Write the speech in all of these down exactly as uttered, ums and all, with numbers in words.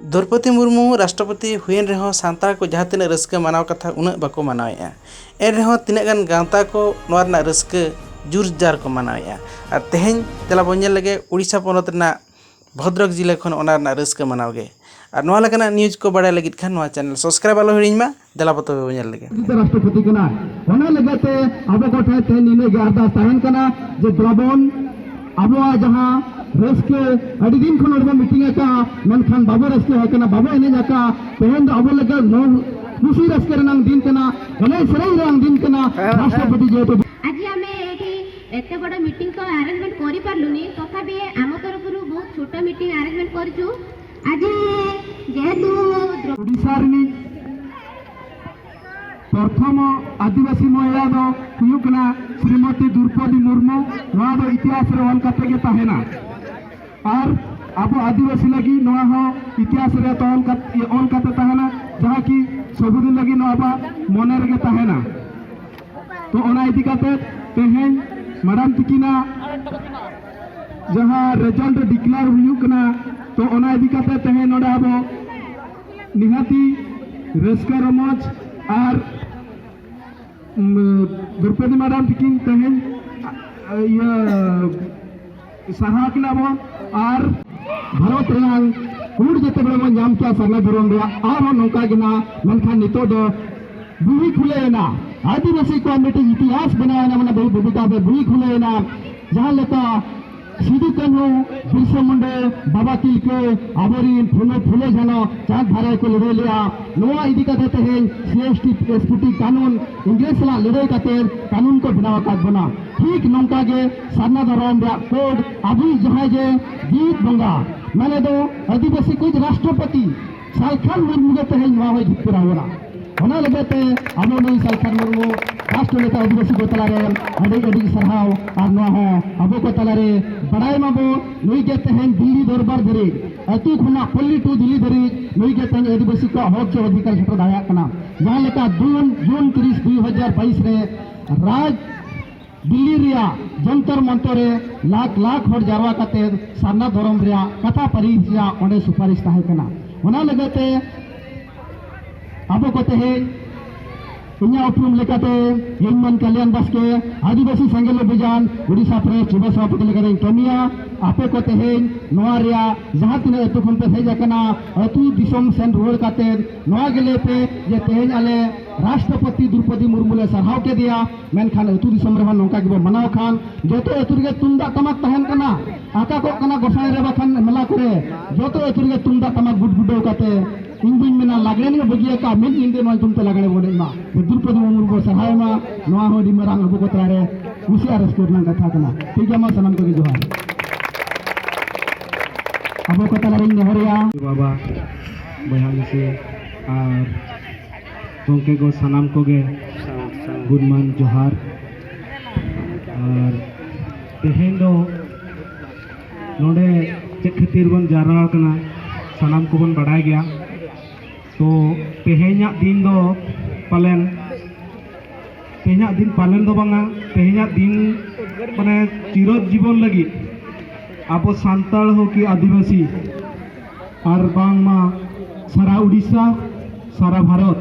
ᱫᱨᱚᱣᱯᱚᱫᱤ ᱢᱩᱨᱢᱩ ᱨᱟᱥᱴᱨᱚᱯᱚᱛᱤ ᱦᱩᱭᱮᱱ ᱨᱮᱦᱚᱸ ᱥᱟᱱᱛᱟᱲ ᱠᱚ ᱡᱟᱦᱟᱸ ᱛᱤᱱᱟᱹᱜ ᱨᱟᱹᱥᱠᱟᱹ ᱢᱟᱱᱟᱣ ᱠᱟᱛᱷᱟ, ᱩᱱᱟᱹᱜ ᱵᱟᱠᱚ ᱢᱟᱱᱟᱣᱮᱫᱼᱟ᱾ ᱮᱱ ᱨᱮᱦᱚᱸ ᱛᱤᱱᱟᱹᱜ ᱜᱟᱱ ᱜᱟᱶᱛᱟ ᱠᱚ ᱱᱚᱣᱟ ᱨᱮᱱᱟᱜ ᱨᱟᱹᱥᱠᱟᱹ ᱡᱳᱨᱫᱟᱨ ᱠᱚ ᱢᱟᱱᱟᱣᱮᱫᱼᱟ᱾ ᱟᱨ ᱛᱮᱦᱮᱧ ᱫᱮᱞᱟ ᱵᱚᱱ ᱧᱮᱞ ᱞᱮᱜᱮ ᱳᱰᱤᱥᱟ ᱯᱚᱱᱚᱛ ᱨᱮᱱᱟᱜ ᱵᱷᱚᱫᱨᱚᱠ ᱡᱤᱞᱟᱹ ᱠᱷᱚᱱ ᱚᱱᱟ ᱨᱮᱱᱟᱜ ᱨᱟᱹᱥᱠᱟᱹ ᱢᱟᱱᱟᱣ ᱜᱮ᱾ ᱟᱨ ᱱᱚᱣᱟ ᱞᱮᱠᱟᱱᱟᱜ ᱱᱤᱭᱩᱡᱽ ᱠᱚ ᱵᱟᱲᱟᱭ ᱞᱟᱹᱜᱤᱫ ᱠᱷᱟᱱ ᱱᱚᱣᱟ ᱪᱮᱱᱮᱞ ᱥᱟᱵᱥᱠᱨᱟᱭᱤᱵ ᱟᱞᱚ ᱦᱤᱲᱤᱧ ᱢᱟ᱾ ᱫᱮᱞᱟ ᱵᱚ ᱛᱚᱵᱮ ᱵᱚᱱ ᱧᱮᱞ ᱞᱮᱜᱮ᱾ ᱨᱟᱥᱴᱨᱚᱯᱚᱛᱤ ᱠᱟᱱᱟ᱾ ᱚᱱᱟ ᱞᱟᱹᱜᱤᱫ ᱛᱮ ᱟᱵᱚ ᱠᱚ ᱴᱷᱮᱱ ᱛᱮᱦᱮᱧ ᱱᱤᱱᱟᱹᱜ ᱜᱮ ᱟᱨᱫᱟᱥ ᱛᱟᱦᱮᱱ ᱠᱟᱱᱟ ᱡᱮ ᱫᱮᱞᱟ ᱵᱚᱱ ᱟᱵᱚᱣᱟᱜ ᱡᱟᱦᱟᱸ ᱨᱟᱹᱥᱠᱟᱹ ᱟᱹᱰᱤ ᱫᱤᱱ ᱠᱷᱚᱱ ᱱᱚᱰᱮ ᱵᱚᱱ ᱢᱤᱴᱤᱝ ᱟᱠᱟᱫᱼᱟ, ᱢᱮᱱᱠᱷᱟᱱ ᱵᱟᱵᱚ ᱨᱟᱹᱥᱠᱟᱹ ᱟᱠᱟᱱᱟ, ᱵᱟᱵᱚ ᱮᱱᱮᱡ ᱟᱠᱟᱫᱼᱟ᱾ ᱛᱮᱦᱮᱧ ᱫᱚ ᱟᱵᱚ ᱞᱟᱹᱜᱤᱫ ᱱᱚᱣᱟ ᱠᱩᱥᱤ ᱨᱟᱹᱥᱠᱟᱹ ᱨᱮᱱᱟᱜ ᱫᱤᱱ ᱠᱟᱱᱟ, ᱮᱱᱮᱡ ᱥᱮᱨᱮᱧ ᱨᱮᱱᱟᱜ ᱫᱤᱱ ᱠᱟᱱᱟ᱾ ᱨᱟᱥᱴᱨᱚᱯᱚᱛᱤ ᱡᱮᱦᱮᱛᱩ ଆଜି ଆମେ ଏଠି ଏତେ ବଡ଼ ମିଟିଂ ତ ଆରେଞ୍ଜମେଣ୍ଟ କରିପାରିଲୁନି, ତଥାପି ଆମ ତରଫରୁ ବହୁତ ଛୋଟ ମିଟିଂ ଆରେଞ୍ଜମେଣ୍ଟ କରିଛୁ। ଆଜି ଯେହେତୁ ଦ୍ରୌ- ଓଡ଼ିଶା ରିନିᱡ ᱯᱨᱚᱛᱷᱚᱢ ᱟᱹᱫᱤᱵᱟᱹᱥᱤ ᱢᱚᱦᱤᱞᱟ ᱫᱚ ᱦᱩᱭᱩᱜ ᱠᱟᱱᱟ ᱥᱨᱤᱢᱚᱛᱤ ᱫᱨᱚᱣᱯᱚᱫᱤ ᱢᱩᱨᱢᱩ᱾ ᱱᱚᱣᱟ ᱫᱚ ᱤᱛᱤᱦᱟᱥ ᱨᱮ ᱚᱞ ᱠᱟᱛᱮ ᱜᱮ ᱛᱟᱦᱮᱱᱟ᱾ ᱟᱨ ᱟᱵᱚ ᱟᱹᱫᱤᱵᱟᱹᱥᱤ ᱞᱟᱹᱜᱤᱫ ᱱᱚᱣᱟ ᱦᱚᱸ ᱤᱛᱤᱦᱟᱥ ᱨᱮ ᱛᱚᱞ ᱠᱟᱛᱮ, ᱚᱞ ᱠᱟᱛᱮ ᱛᱟᱦᱮᱱᱟ, ᱡᱟᱦᱟᱸ ᱠᱤ ᱥᱚᱵᱩᱫᱤᱱ ᱞᱟᱹᱜᱤᱫ ᱱᱚᱣᱟ ᱟᱵᱚᱣᱟᱜ ᱢᱚᱱᱮ ᱨᱮᱜᱮ ᱛᱟᱦᱮᱱᱟ᱾ ᱛᱚ ᱚᱱᱟ ᱤᱫᱤ ᱠᱟᱛᱮ ᱛᱮᱦᱮᱧ ᱢᱮᱰᱟᱢ ᱛᱤᱠᱤᱱᱟᱜ ᱡᱟᱦᱟᱸ ᱨᱮᱡᱟᱞᱴ ᱰᱤᱠᱞᱮᱭᱟᱨ ᱦᱩᱭᱩᱜ ᱠᱟᱱᱟ, ᱛᱚ ᱚᱱᱟ ᱤᱫᱤ ᱠᱟᱛᱮ ᱛᱮᱦᱮᱧ ᱱᱚᱰᱮ ᱟᱵᱚ ᱱᱤᱦᱟᱹᱛᱤ ᱨᱟᱹᱥᱠᱟᱹ ᱨᱚᱢᱚᱡᱽ ᱟᱨ ᱩᱢ, ᱫᱨᱚᱣᱯᱚᱫᱤ ᱢᱮᱰᱟᱢ ᱛᱤᱠᱤᱱ ᱛᱮᱦᱮᱧ, ᱟ, ᱤᱭᱟᱹ, ᱥᱟᱨᱦᱟᱣ ᱠᱤᱱᱟ ᱵᱚᱱ᱾ ᱟᱨ ᱵᱷᱟᱨᱚᱛ ᱨᱮᱱᱟᱝ ᱠᱳᱰ ᱡᱮᱛᱮ ᱵᱮᱲᱟ ᱵᱚᱱ ᱧᱟᱢ ᱠᱮᱭᱟ ᱥᱟᱨᱱᱟ ᱫᱷᱚᱨᱚᱢ ᱨᱮᱭᱟᱜ, ᱟᱨᱦᱚᱸ ᱱᱚᱝᱠᱟ ᱜᱮ ᱱᱟᱜ, ᱢᱮᱱᱠᱷᱟᱱ ᱱᱤᱛᱚᱜ ᱫᱚ ᱵᱩᱦᱤ ᱠᱷᱩᱞᱟᱹᱣ ᱮᱱᱟ, ᱟᱹᱫᱤᱵᱟᱹᱥᱤ ᱠᱚᱣᱟᱜ ᱢᱤᱫᱴᱤᱡ ᱤᱛᱤᱦᱟᱥ ᱵᱮᱱᱟᱣ ᱮᱱᱟ, ᱢᱟᱱᱮ ᱵᱩᱦᱤ ᱵᱚᱵᱤᱛᱟ ᱨᱮ ᱵᱩᱦᱤ ᱠᱷᱩᱞᱟᱹᱣ ᱮᱱᱟ᱾ ᱡᱟᱦᱟᱸ ᱞᱮᱠᱟ ᱥᱤᱫᱩ ᱠᱟᱹᱱᱦᱩ, ᱵᱤᱨᱥᱟ ᱢᱩᱱᱰᱟ, ᱵᱟᱵᱟ ᱛᱤᱞᱠᱟᱹ, ᱟᱵᱚᱨᱤᱱ ᱯᱷᱩᱞᱳ, ᱯᱷᱩᱞᱳ ᱡᱷᱟᱱᱚ ᱪᱟᱸᱫᱽ ᱫᱷᱟᱨᱟ ᱠᱚ ᱞᱟᱹᱲᱦᱟᱹᱭ ᱞᱮᱜᱼᱟ᱾ ᱱᱚᱣᱟ ᱤᱫᱤ ᱠᱟᱛᱮ ᱛᱮᱦᱮᱧ C S T, S P T ᱠᱟᱹᱱᱩᱱ ᱤᱝᱨᱮᱡᱽ ᱥᱟᱞᱟᱜ ᱞᱟᱹᱲᱦᱟᱹᱭ ᱠᱟᱛᱮ ᱠᱟᱹᱱᱩᱱ ᱠᱚ ᱵᱮᱱᱟᱣ ᱟᱠᱟᱫ ᱵᱚᱱᱟ᱾ ᱴᱷᱤᱠ ᱱᱚᱝᱠᱟ ᱜᱮ ᱥᱟᱨᱱᱟ ᱫᱷᱚᱨᱚᱢ ᱨᱮᱭᱟᱜ ᱠᱳᱰ ᱟᱵᱚᱭᱤᱡ ᱡᱟᱦᱟᱸᱭ ᱡᱮ ᱡᱤᱣᱤᱫ ᱵᱚᱸᱜᱟ, ᱢᱟᱱᱮ ᱫᱚ ᱟᱹᱫᱤᱵᱟᱹᱥᱤ ᱠᱚ ᱨᱟᱥᱴᱨᱚᱯᱚᱛᱤ ᱥᱟᱞᱠᱷᱟᱱ ᱢᱩᱨᱢᱩ ᱜᱮ ᱛᱮᱦᱮᱧ ᱱᱚᱣᱟ ᱦᱚᱸᱭ ᱡᱤᱛᱠᱟᱹᱨ ᱟᱵᱚᱱᱟ᱾ ᱚᱱᱟ ᱞᱟᱹᱜᱤᱫ ᱛᱮ ᱟᱵᱚ ᱱᱩᱭ ᱥᱟᱞᱠᱷᱟᱱ ᱢᱩᱨᱢᱩ ᱨᱟᱥᱴᱨᱚ ᱱᱮᱛᱟ ᱟᱹᱫᱤᱵᱟᱹᱥᱤ ᱠᱚ ᱛᱟᱞᱟᱨᱮ ᱟᱹᱰᱤ ᱟᱹᱰᱤ ᱥᱟᱨᱦᱟᱣ᱾ ᱟᱨ ᱱᱚᱣᱟ ᱦᱚᱸ ᱟᱵᱚ ᱠᱚ ᱛᱟᱞᱟᱨᱮ ᱵᱟᱲᱟᱭ ᱢᱟᱵᱚ, ᱱᱩᱭ ᱜᱮ ᱛᱮᱦᱮᱧ ᱫᱤᱞᱞᱤ ᱫᱚᱨᱵᱟᱨ ᱫᱷᱟᱹᱨᱤᱡ, ᱟᱹᱛᱩ ᱠᱷᱚᱱᱟᱜ ᱯᱚᱞᱞᱤ ᱴᱩ ᱫᱤᱞᱞᱤ ᱫᱷᱟᱹᱨᱤᱡ ᱱᱩᱭ ᱜᱮ ᱛᱮᱦᱮᱧ ᱟᱹᱫᱤᱵᱟᱹᱥᱤ ᱠᱚᱣᱟᱜ ᱦᱚᱠ ᱥᱮ ᱚᱫᱷᱤᱠᱟᱨ ᱥᱮᱴᱮᱨ ᱫᱟᱲᱮᱭᱟᱜ ᱠᱟᱱᱟ᱾ ᱡᱟᱦᱟᱸ ᱞᱮᱠᱟ ᱡᱩᱱ, ᱡᱩᱱ ᱛᱤᱨᱤᱥ ᱫᱩᱭ ᱦᱟᱡᱟᱨ ᱵᱟᱭᱤᱥ ᱨᱮ ᱨᱟᱡᱽ ᱫᱤᱞᱞᱤ ᱨᱮᱭᱟᱜ ᱡᱚᱱᱛᱚᱨ ᱢᱚᱱᱛᱚᱨ ᱨᱮ ᱞᱟᱠᱷ ᱞᱟᱠᱷ ᱦᱚᱲ ᱡᱟᱨᱣᱟ ᱠᱟᱛᱮ ᱥᱟᱨᱱᱟ ᱫᱷᱚᱨᱚᱢ ᱨᱮᱭᱟᱜ ᱠᱟᱛᱷᱟ ᱯᱟᱹᱨᱤᱥ ᱨᱮᱭᱟᱜ ᱚᱸᱰᱮ ᱥᱩᱯᱟᱨᱤᱥ ᱛᱟᱦᱮᱸ ᱠᱟᱱᱟ᱾ ᱚᱱᱟ ᱞᱟᱹᱜᱤᱫ ᱛᱮ ᱟᱵᱚ ᱠᱚ ᱛᱮᱦᱮᱧ ᱤᱧᱟᱹᱜ ᱩᱯᱨᱩᱢ ᱞᱮᱠᱟᱛᱮ ᱤᱧ ᱢᱟᱹᱱ ᱠᱟᱞᱭᱟᱱ ᱵᱟᱥᱠᱮ, ᱟᱹᱫᱤᱵᱟᱹᱥᱤ ᱥᱮᱸᱜᱮᱞ ᱚᱵᱷᱤᱡᱟᱱ ᱳᱰᱤᱥᱟ ᱯᱨᱮᱥ ᱡᱩᱵᱚ ᱥᱚᱵᱷᱟᱯᱚᱛᱤ ᱞᱮᱠᱟᱛᱮᱧ ᱠᱟᱹᱢᱤᱭᱟ᱾ ᱟᱯᱮ ᱠᱚ ᱛᱮᱦᱮᱧ ᱱᱚᱣᱟ ᱨᱮᱭᱟᱜ ᱡᱟᱦᱟᱸ ᱛᱤᱱᱟᱹᱜ ᱟᱹᱛᱩ ᱠᱷᱚᱱ ᱯᱮ ᱦᱮᱡ ᱟᱠᱟᱱᱟ, ᱟᱹᱛᱩ ᱫᱤᱥᱚᱢ ᱥᱮᱱ ᱨᱩᱣᱟᱹᱲ ᱠᱟᱛᱮ ᱱᱚᱣᱟ ᱜᱮ ᱞᱟᱹᱭ ᱯᱮ ᱡᱮ ᱛᱮᱦᱮᱧ ᱟᱞᱮ ᱨᱟᱥᱴᱨᱚᱯᱚᱛᱤ ᱫᱨᱚᱯᱚᱫᱤ ᱢᱩᱨᱢᱩ ᱞᱮ ᱥᱟᱨᱦᱟᱣ ᱠᱮᱫᱮᱭᱟ, ᱢᱮᱱᱠᱷᱟᱱ ᱟᱹᱛᱩ ᱫᱤᱥᱚᱢ ᱨᱮᱦᱚᱸ ᱱᱚᱝᱠᱟ ᱜᱮᱵᱚ ᱢᱟᱱᱟᱣ ᱠᱷᱟᱱ, ᱡᱚᱛᱚ ᱟᱹᱛᱩ ᱨᱮᱜᱮ ᱛᱩᱢᱫᱟᱜ ᱴᱟᱢᱟᱠ ᱛᱟᱦᱮᱱ ᱠᱟᱱᱟ, ᱟᱠᱟ ᱠᱚᱜ ᱠᱟᱱᱟ ᱜᱚᱸᱥᱟᱭ ᱨᱮ ᱵᱟᱠᱷᱟᱱ ᱢᱮᱞᱟ ᱠᱚᱨᱮ, ᱡᱚᱛᱚ ᱟᱹᱛᱩ ᱨᱮᱜᱮ ᱛᱩᱢᱫᱟᱜ ᱴᱟᱢᱟᱠ ᱜᱩᱰ ᱜᱩᱰᱟᱹᱣ ᱠᱟᱛᱮ, ᱤᱧ ᱫᱩᱧ ᱢᱮᱱᱟ ᱞᱟᱜᱽᱲᱮ ᱮᱱᱮᱡ ᱵᱟᱹᱜᱤ ᱟᱠᱟᱫ ᱢᱤᱫ ᱧᱤᱫᱟᱹ ᱱᱚᱣᱟ ᱧᱩᱛᱩᱢ ᱛᱮ ᱞᱟᱜᱽᱲᱮ ᱵᱚᱱ ᱮᱱᱮᱡ ᱢᱟ᱾ ᱫᱨᱚᱯᱚᱫᱤ ᱢᱩᱨᱢᱩ ᱵᱚ ᱥᱟᱨᱦᱟᱣ ᱢᱟ, ᱱᱚᱣᱟ ᱦᱚᱸ ᱟᱹᱰᱤ ᱢᱟᱨᱟᱝ ᱟᱵᱚ ᱠᱚ ᱛᱟᱞᱟᱨᱮ ᱠᱩᱥᱤ ᱟᱨ ᱨᱟᱹᱥᱠᱟᱹ ᱨᱮᱱᱟᱜ ᱠᱟᱛᱷᱟ ᱠᱟᱱᱟ᱾ ᱴᱷᱤᱠ ᱜᱮᱭᱟ, ᱢᱟ ᱥᱟᱱᱟᱢ ᱠᱚᱜᱮ ᱡᱚᱦᱟᱨ᱾ ᱟᱵᱚ ᱠᱚ ᱛᱟᱞᱟᱨᱤᱧ ᱱᱮᱦᱚᱨᱮᱭᱟ᱾ ᱵᱟᱵᱟ, ᱵᱚᱭᱦᱟ ᱢᱤᱥᱤ ᱟᱨ ᱜᱚᱢᱠᱮ ᱠᱚ ᱥᱟᱱᱟᱢ ᱠᱚᱜᱮ ᱜᱩᱱᱢᱟᱱ ᱡᱚᱦᱟᱨ᱾ ᱟᱨ ᱛᱮᱦᱮᱧ ᱫᱚ ᱱᱚᱰᱮ ᱪᱮᱫ ᱠᱷᱟᱹᱛᱤᱨ ᱵᱚᱱ ᱡᱟᱣᱨᱟ ᱟᱠᱟᱱᱟ, ᱥᱟᱱᱟᱢ ᱠᱚᱵᱚᱱ ᱵᱟᱰᱟᱭ ᱜᱮᱭᱟ᱾ ᱛᱚ ᱛᱮᱦᱮᱧᱟᱜ ᱫᱤᱱ ᱫᱚ ᱯᱟᱞᱮᱱ, ᱛᱮᱦᱮᱧᱟᱜ ᱫᱤᱱ ᱯᱟᱞᱮᱱ ᱫᱚ ᱵᱟᱝᱟ, ᱛᱮᱦᱮᱧᱟᱜ ᱫᱤᱱ ᱢᱟᱱᱮ ᱪᱤᱨᱚ ᱡᱤᱵᱚᱱ ᱞᱟᱹᱜᱤᱫ ᱟᱵᱚ ᱥᱟᱱᱛᱟᱲ ᱦᱚᱸ ᱠᱤ ᱟᱹᱫᱤᱵᱟᱹᱥᱤ ᱟᱨ ᱵᱟᱝᱢᱟ ᱥᱟᱨᱟ ᱩᱰᱤᱥᱟ, ᱥᱟᱨᱟ ᱵᱷᱟᱨᱚᱛ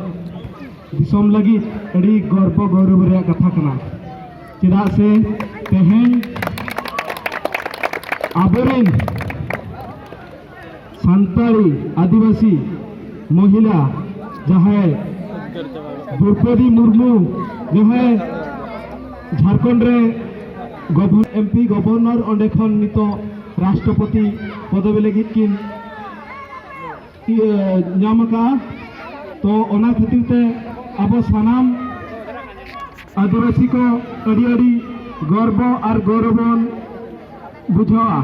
ᱫᱤᱥᱚᱢ ᱞᱟᱹᱜᱤᱫ ᱟᱹᱰᱤ ᱜᱚᱨᱵᱚ ᱜᱚᱨᱚᱵ ᱨᱮᱭᱟᱜ ᱠᱟᱛᱷᱟ ᱠᱟᱱᱟ᱾ ᱪᱮᱫᱟᱜ ᱥᱮ ᱛᱮᱦᱮᱧ ᱟᱵᱚᱨᱮᱱ ᱥᱟᱱᱛᱟᱲᱤ, ᱟᱹᱫᱤᱵᱟᱹᱥᱤ, ᱢᱚᱦᱤᱞᱟ ᱡᱟᱦᱟᱸᱭ ᱫᱨᱚᱯᱚᱫᱤ ᱢᱩᱨᱢᱩ, ᱡᱟᱦᱟᱸᱭ ᱡᱷᱟᱲᱠᱷᱚᱸᱰ ᱨᱮ ᱜᱚᱵᱷᱚᱨ-, ᱮᱢ ᱯᱤ ᱜᱚᱵᱷᱚᱨᱱᱚᱨ, ᱚᱸᱰᱮ ᱠᱷᱚᱱ ᱱᱤᱛᱚᱜ ᱨᱟᱥᱴᱨᱚᱯᱚᱛᱤ ᱯᱚᱫᱚᱵᱤ ᱞᱟᱹᱜᱤᱫ ᱠᱤᱱ ᱤᱭᱟᱹ ᱧᱟᱢ ᱟᱠᱟᱫᱼᱟ᱾ ᱛᱚ ᱚᱱᱟ ᱠᱷᱟᱹᱛᱤᱨ ᱛᱮ ᱟᱵᱚ ᱥᱟᱱᱟᱢ ᱟᱹᱫᱤᱵᱟᱹᱥᱤ ᱠᱚ ᱟᱹᱰᱤ ᱟᱹᱰᱤ ᱜᱚᱨᱵᱚ ᱟᱨ ᱜᱚᱨᱚᱵ ᱵᱚᱱ ᱵᱩᱡᱷᱟᱹᱣᱟ᱾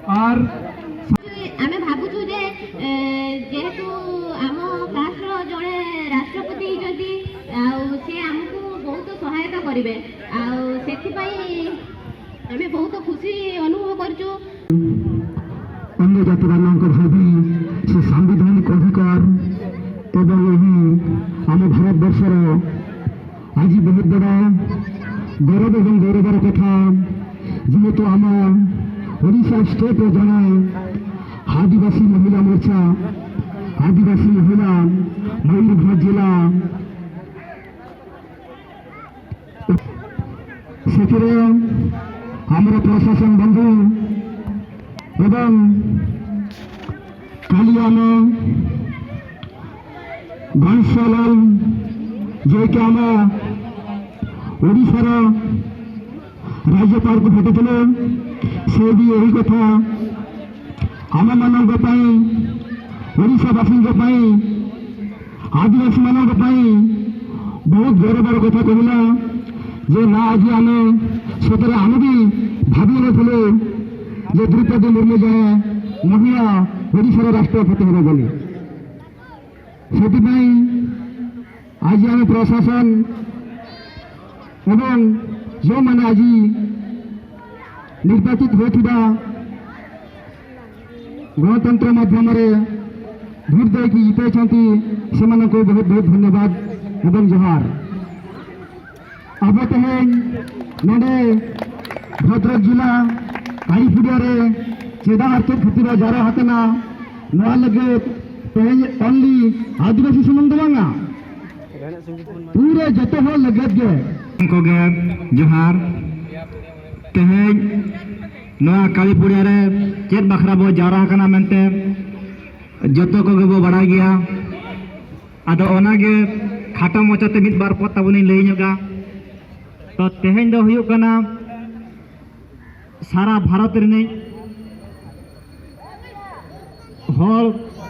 ᱟᱨ ଆମେ ଭାବୁଛୁ ଯେ, ଏ, ଯେହେତୁ ଆମ କ୍ଲାସର ଜଣେ ରାଷ୍ଟ୍ରପତି ହେଇଛନ୍ତି, ଆଉ ସେ ଆମକୁ ବହୁତ ସହାୟତା କରିବେ, ଆଉ ସେଥିପାଇଁ ଆମେ ବହୁତ ଖୁସି ଅନୁଭବ କରୁଛୁ। ଅନ୍ୟ ଜାତିମାନଙ୍କ ଭାବି ସେ ସାମ୍ବିଧାନିକ ଅଧିକାର ଏବଂ ଏହି ଆମ ଭାରତବର୍ଷର ଆଜି ବହୁତ ବଡ଼ ଗୌରବ ଏବଂ ଗୌରବର କଥା, ଯେହେତୁ ଆମ ଓଡ଼ିଶା ଷ୍ଟେଟ୍ର ଜଣେ ଆଦିବାସୀ ମହିଳା ᱢᱳᱨᱪᱟ, ᱟᱹᱫᱤᱵᱟᱹᱥᱤ ᱢᱚᱦᱤᱞᱟ, ᱢᱚᱭᱩᱨᱵᱷᱚᱸᱡᱽ ᱡᱮᱞᱟ, ᱥᱮᱴᱮᱨᱮᱱ ᱟᱢᱨᱚ ᱯᱨᱚᱥᱟᱥᱚᱱ ᱵᱚᱱᱫᱷᱩ ᱮᱵᱚᱝ ᱠᱟᱞᱤᱭᱟᱱ ᱜᱷᱚᱱᱥᱟᱞᱟᱞ ᱡᱮ ᱠᱮ ᱟᱢ ᱳᱰᱤᱥᱟର ରାଜ୍ୟପାଳଙ୍କୁ ଭେଟିଥିଲେ। ସେ ବି ଏହି କଥା ଆମମାନଙ୍କ ପାଇଁ, ଓଡ଼ିଶାବାସୀଙ୍କ ପାଇଁ, ଆଦିବାସୀମାନଙ୍କ ପାଇଁ ବହୁତ ଗୌରବର କଥା କହିଲା ଯେ ନା, ଆଜି ଆମେ ସତରେ, ଆମେ ବି ଭାବିନଥିଲୁ ଯେ ଦ୍ରୌପଦୀ ମୁର୍ମୁ ଜଣେ ମହିଳା ଓଡ଼ିଶାର ରାଷ୍ଟ୍ରପତି ହେବ ବୋଲି। ସେଥିପାଇଁ ଆଜି ଆମେ ପ୍ରଶାସନ ଏବଂ ଯେଉଁମାନେ ଆଜି ନିର୍ବାଚିତ ହୋଇଥିବା ଗଣତନ୍ତ୍ର ମାଧ୍ୟମରେ ଭୋଟ ଦେଇକି ଜିତେଇଛନ୍ତି, ସେମାନଙ୍କୁ ବହୁତ ବହୁତ ଧନ୍ୟବାଦ ଏବଂ ଜୁହାର। ᱟᱵᱚ ᱛᱮᱦᱮᱧ ᱱᱚᱰᱮ ᱵᱷᱚᱫᱨᱚᱠ ᱡᱮᱞᱟ ᱠᱟᱞᱤᱯᱩᱡᱟ ᱨᱮ ᱪᱮᱫᱟᱜ ᱟᱨ ᱪᱮᱫ ᱠᱷᱟᱹᱛᱤᱨ ᱵᱚ ᱡᱟᱣᱨᱟ ᱟᱠᱟᱱᱟ, ᱱᱚᱣᱟ ᱞᱟᱹᱜᱤᱫ ᱛᱮᱦᱮᱧ only ᱟᱹᱫᱤᱵᱟᱹᱥᱤ ᱥᱩᱢᱩᱝ ᱫᱚ ᱵᱟᱝᱟ, ᱯᱩᱨᱟᱹ ᱡᱚᱛᱚ ᱦᱚᱲ ᱞᱟᱹᱜᱤᱫ ᱜᱮ᱾ ᱠᱚᱜᱮ ᱡᱚᱦᱟᱨ᱾ ᱛᱮᱦᱮᱧ ᱱᱚᱣᱟ ᱠᱟᱞᱤᱯᱩᱡᱟ ᱨᱮ ᱪᱮᱫ ᱵᱟᱠᱷᱨᱟ ᱵᱚ ᱡᱟᱣᱨᱟ ᱟᱠᱟᱱᱟ ᱢᱮᱱᱛᱮ ᱡᱚᱛᱚ ᱠᱚᱜᱮ ᱵᱚ ᱵᱟᱲᱟᱭ ᱜᱮᱭᱟ᱾ ᱟᱫᱚ ᱚᱱᱟᱜᱮ ᱠᱷᱟᱴᱚ ᱢᱚᱪᱟᱛᱮ ᱢᱤᱫ ᱵᱟᱨ ᱯᱚᱫ ᱛᱟᱵᱚᱱᱤᱧ ᱞᱟᱹᱭ ᱧᱚᱜᱟ᱾ ᱛᱚ ᱛᱮᱦᱮᱧ ᱫᱚ ᱦᱩᱭᱩᱜ ᱠᱟᱱᱟ ᱥᱟᱨᱟ ᱵᱷᱟᱨᱚᱛ ᱨᱤᱱᱤᱡ ᱦᱚᱲ,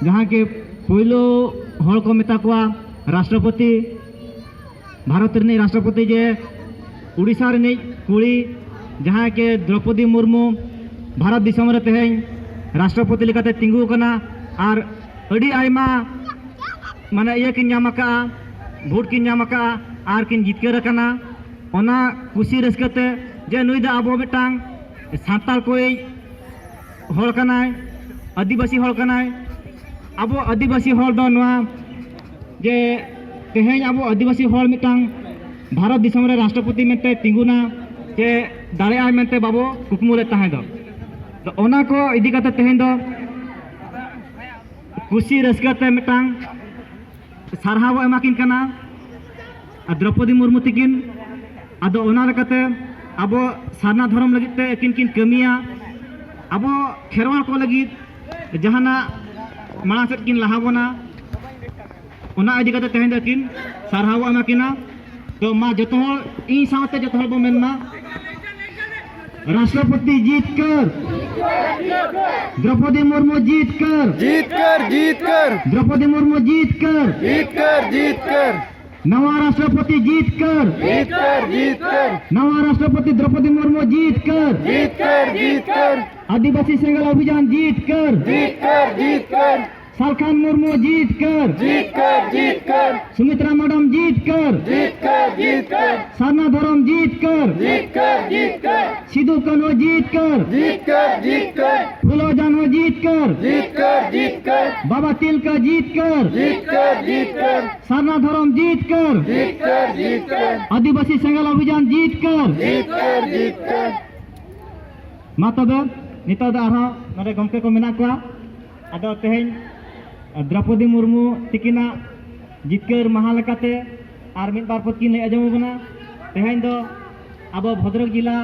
ᱡᱟᱦᱟᱸ ᱠᱤ ᱯᱳᱭᱞᱳ ᱦᱚᱲ ᱠᱚ ᱢᱮᱛᱟ ᱠᱚᱣᱟ ᱨᱟᱥᱴᱨᱚᱯᱚᱛᱤ, ᱵᱷᱟᱨᱚᱛ ᱨᱤᱱᱤᱡ ᱨᱟᱥᱴᱨᱚᱯᱚᱛᱤ ᱡᱮ ᱩᱲᱤᱥᱥᱟ ᱨᱤᱱᱤᱡ ᱠᱩᱲᱤ, ᱡᱟᱦᱟᱸᱭ ᱠᱤ ᱫᱨᱚᱯᱚᱫᱤ ᱢᱩᱨᱢᱩ, ᱵᱷᱟᱨᱚᱛ ᱫᱤᱥᱚᱢ ᱨᱮ ᱛᱮᱦᱮᱧ ᱨᱟᱥᱴᱨᱚᱯᱚᱛᱤ ᱞᱮᱠᱟᱛᱮ ᱛᱤᱸᱜᱩ ᱟᱠᱟᱱᱟ ᱟᱨ ᱟᱹᱰᱤ ᱟᱭᱢᱟ ᱢᱟᱱᱮ ᱤᱭᱟᱹ ᱠᱤᱱ ᱧᱟᱢ ᱟᱠᱟᱫᱼᱟ, ᱵᱷᱳᱴ ᱠᱤᱱ ᱧᱟᱢ ᱟᱠᱟᱫᱼᱟ ᱟᱨ ᱠᱤᱱ ᱡᱤᱛᱠᱟᱹᱨ ᱟᱠᱟᱱᱟ᱾ ᱚᱱᱟ ᱠᱩᱥᱤ ᱨᱟᱹᱥᱠᱟᱹ ᱛᱮ ᱡᱮ ᱱᱩᱭ ᱫᱚ ᱟᱵᱚ ᱢᱤᱫᱴᱟᱝ ᱥᱟᱱᱛᱟᱲ ᱠᱚᱭᱤᱡ ᱦᱚᱲ ᱠᱟᱱᱟᱭ, ᱟᱹᱫᱤᱵᱟᱹᱥᱤ ᱦᱚᱲ ᱠᱟᱱᱟᱭ᱾ ᱟᱵᱚ ᱟᱹᱫᱤᱵᱟᱹᱥᱤ ᱦᱚᱲ ᱫᱚ ᱱᱚᱣᱟ ᱡᱮ ᱛᱮᱦᱮᱧ ᱟᱵᱚ ᱟᱹᱫᱤᱵᱟᱹᱥᱤ ᱦᱚᱲ ᱢᱤᱫᱴᱟᱝ ᱵᱷᱟᱨᱚᱛ ᱫᱤᱥᱚᱢ ᱨᱮ ᱨᱟᱥᱴᱨᱚᱯᱚᱛᱤ ᱢᱮᱱᱛᱮ ᱛᱤᱸᱜᱩᱱᱟ ᱥᱮ ᱫᱟᱲᱮᱭᱟᱜᱼᱟᱭ ᱢᱮᱱᱛᱮ ᱵᱟᱵᱚ ᱠᱩᱠᱢᱩ ᱞᱮᱫ ᱛᱟᱦᱮᱸ ᱫᱚ᱾ ᱛᱚ ᱚᱱᱟ ᱠᱚ ᱤᱫᱤ ᱠᱟᱛᱮ ᱛᱮᱦᱮᱧ ᱫᱚ ᱠᱩᱥᱤ ᱨᱟᱹᱥᱠᱟᱹ ᱛᱮ ᱢᱤᱫᱴᱟᱝ ᱥᱟᱨᱦᱟᱣ ᱵᱚ ᱮᱢᱟ ᱠᱤᱱ ᱠᱟᱱᱟ᱾ ᱟᱨ ᱫᱨᱚᱯᱚᱫᱤ ᱢᱩᱨᱢᱩ ᱛᱤᱠᱤᱱ, ᱟᱫᱚ ᱚᱱᱟ ᱞᱮᱠᱟᱛᱮ ᱟᱵᱚ ᱥᱟᱨᱱᱟ ᱫᱷᱚᱨᱚᱢ ᱞᱟᱹᱜᱤᱫ ᱛᱮ ᱟᱹᱠᱤᱱ ᱠᱤᱱ ᱠᱟᱹᱢᱤᱭᱟ, ᱟᱵᱚ ᱠᱷᱮᱨᱣᱟᱲ ᱠᱚ ᱞᱟᱹᱜᱤᱫ ᱡᱟᱦᱟᱱᱟᱜ ᱢᱟᱲᱟᱝ ᱥᱮᱫ ᱠᱤᱱ ᱞᱟᱦᱟ ᱵᱚᱱᱟ, ᱚᱱᱟ ᱤᱫᱤ ᱠᱟᱛᱮ ᱛᱮᱦᱮᱧ ᱫᱚ ᱟᱹᱠᱤᱱ ᱥᱟᱨᱦᱟᱣ ᱵᱚ ᱮᱢᱟ ᱠᱤᱱᱟ᱾ ᱛᱚ ᱢᱟ ᱡᱚᱛᱚ ᱦᱚᱲ ᱤᱧ ᱥᱟᱶᱛᱮ ᱡᱚᱛᱚ ᱦᱚᱲ ᱵᱚ ᱢᱮᱱ ᱢᱟ, ᱨᱟᱥᱴᱨᱚᱯᱚᱛᱤ ᱡᱤᱛᱠᱟᱹᱨ, ᱫᱨᱚᱯᱚᱫᱤ ᱢᱩᱨᱢᱩ ᱡᱤᱛᱠᱟᱹᱨ, ᱡᱤᱛᱠᱟᱹᱨ ᱡᱤᱛᱠᱟᱹᱨ ᱫᱨᱚᱯᱚᱫᱤ ᱢᱩᱨᱢᱩ ᱡᱤᱛᱠᱟᱹᱨ, ᱡᱤᱛᱠᱟᱹᱨ ᱡᱤᱛᱠᱟᱹᱨ ᱱᱟᱣᱟ ᱨᱟᱥᱴᱨᱚᱯᱚᱛᱤ ᱡᱤᱛᱠᱟᱹᱨ, ᱡᱤᱛᱠᱟᱹᱨ ᱡᱤᱛᱠᱟᱹᱨ ᱱᱟᱣᱟ ᱨᱟᱥᱴᱨᱚᱯᱚᱛᱤ ᱫᱨᱚᱯᱚᱫᱤ ᱢᱩᱨᱢᱩ ᱡᱤᱛᱠᱟᱹᱨ, ᱡᱤᱛᱠᱟᱹᱨ ᱡᱤᱛᱠᱟᱹᱨ ᱟᱹᱫᱤᱵᱟᱹᱥᱤ ᱥᱮᱸᱜᱮᱞ ᱚᱵᱷᱤᱡᱟᱱ ᱡᱤᱛᱠᱟᱹᱨ, ᱡᱤᱛᱠᱟᱹᱨ ᱡᱤᱛᱠᱟᱹᱨ ᱥᱟᱞᱠᱷᱟᱱ ᱢᱩᱨᱢᱩ ᱡᱤᱛᱠᱟᱹᱨ, ᱡᱤᱛᱠᱟᱹᱨ ᱡᱤᱛᱠᱟᱹᱨ ᱥᱩᱢᱤᱛᱨᱟ ᱢᱟᱰᱟᱢ ᱡᱤᱛᱠᱟᱹᱨ, ᱡᱤᱛᱠᱟᱹᱨ ᱡᱤᱛᱠᱟᱹᱨ ᱥᱟᱨᱱᱟ ᱫᱷᱚᱨᱚᱢ ᱡᱤᱛᱠᱟᱹᱨ, ᱡᱤᱛᱠᱟᱹᱨ ᱡᱤᱛᱠᱟᱹᱨ ᱥᱤᱫᱩ ᱠᱟᱹᱱᱦᱩ ᱡᱤᱛᱠᱟᱹᱨ, ᱡᱤᱛᱠᱟᱹᱨ ᱡᱤᱛᱠᱟᱹᱨ ᱯᱷᱩᱞᱳ ᱡᱷᱟᱱᱳ ᱡᱤᱛᱠᱟᱹᱨ, ᱡᱤᱛᱠᱟᱹᱨ ᱡᱤᱛᱠᱟᱹᱨ ᱵᱟᱵᱟ ᱛᱤᱞᱠᱟᱹ ᱡᱤᱛᱠᱟᱹᱨ, ᱡᱤᱛᱠᱟᱹᱨ ᱡᱤᱛᱠᱟᱹᱨ ᱥᱟᱨᱱᱟ ᱫᱷᱚᱨᱚᱢ ᱡᱤᱛᱠᱟᱹᱨ, ᱡᱤᱛᱠᱟᱹᱨ ᱡᱤᱛᱠᱟᱹᱨ ᱟᱹᱫᱤᱵᱟᱹᱥᱤ ᱥᱮᱸᱜᱮᱞ ᱚᱵᱷᱤᱡᱟᱱ ᱡᱤᱛᱠᱟᱹᱨ᱾ ᱡᱤᱛᱠᱟᱹᱨ ᱡᱤᱛᱠᱟᱹᱨ ᱢᱟ ᱛᱚᱵᱮ ᱱᱤᱛᱚᱜ ᱫᱚ ᱟᱨᱦᱚᱸ ᱱᱚᱰᱮ ᱜᱚᱢᱠᱮ ᱠᱚ ᱢᱮᱱᱟᱜ ᱠᱚᱣᱟ᱾ ᱟᱫᱚ ᱛᱮᱦᱮᱧ ᱫᱨᱚᱯᱚᱫᱤ ᱢᱩᱨᱢᱩ ᱛᱤᱠᱤᱱᱟᱜ ᱡᱤᱛᱠᱟᱹᱨ ᱢᱟᱦᱟ ᱞᱮᱠᱟᱛᱮ ᱟᱨ ᱢᱤᱫ ᱵᱟᱨ ᱯᱚᱫ ᱠᱤᱱ ᱞᱟᱹᱭ ᱟᱸᱡᱚᱢ ᱟᱵᱚᱱᱟ᱾ ᱛᱮᱦᱮᱧ ᱫᱚ ᱟᱵᱚ ᱵᱷᱚᱫᱨᱚᱠ ᱡᱮᱞᱟ